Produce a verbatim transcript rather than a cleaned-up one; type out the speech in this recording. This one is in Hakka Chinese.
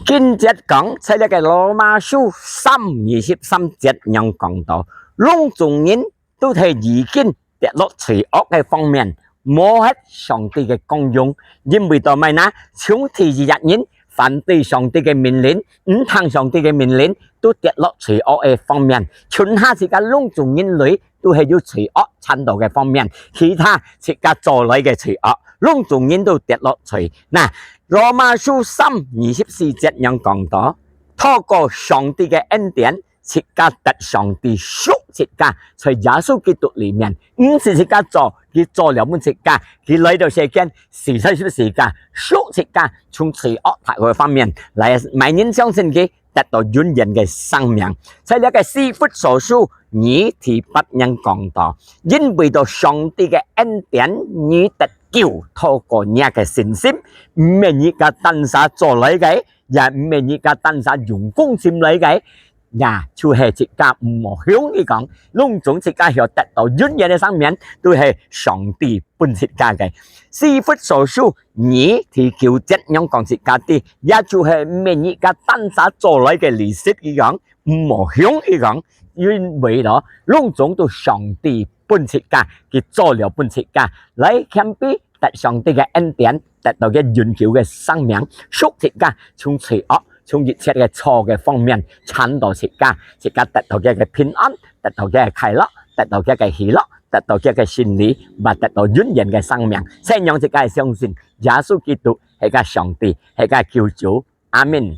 經節講，在這个羅馬書三二十三節樣講到，攏總人都係已經跌落罪惡个方面，無忒上帝个功用。因為到麼个呢？從第一隻人反對上帝个命令，毋聽上帝个命令，都跌落罪惡个方面。像下自家攏總人類都係有罪惡纏到个方面，其他自家做來个罪惡，攏總人都跌落罪。那羅馬書三二十四節樣講到，透過上帝个恩典，自家得上帝屬自家，在耶穌基督裡面，毋係自家做，佢做了分自家，佢來到世間，死在十字架，屬自家，從罪惡大个方面來，每人相信佢，得到永遠个生命。在這个以弗所書二第八樣講到，因為到上帝个恩典，你得救，透過你个信心，毋係你个單儕做來个，也毋係你个單儕用功尋來个，也就係自家毋好向佢講，攏總自家曉得到永遠个生命，都係上帝分自家个。以弗所書二第九節樣講自家知，也就係毋係你个單儕做來个利息佢講，毋好向佢講，因為咯，攏總都上帝分自家，佢做了分自家，來謙卑得上帝个恩典，得到个永久个生命，贖自家從罪惡，從一切个錯个方面，纏到自家，自家得到个个平安，得到个个快樂，得到个个喜樂，得到个个勝利，嘛得到永遠个生命。這樣自家相信耶穌基督係个上帝，係个救主。阿門。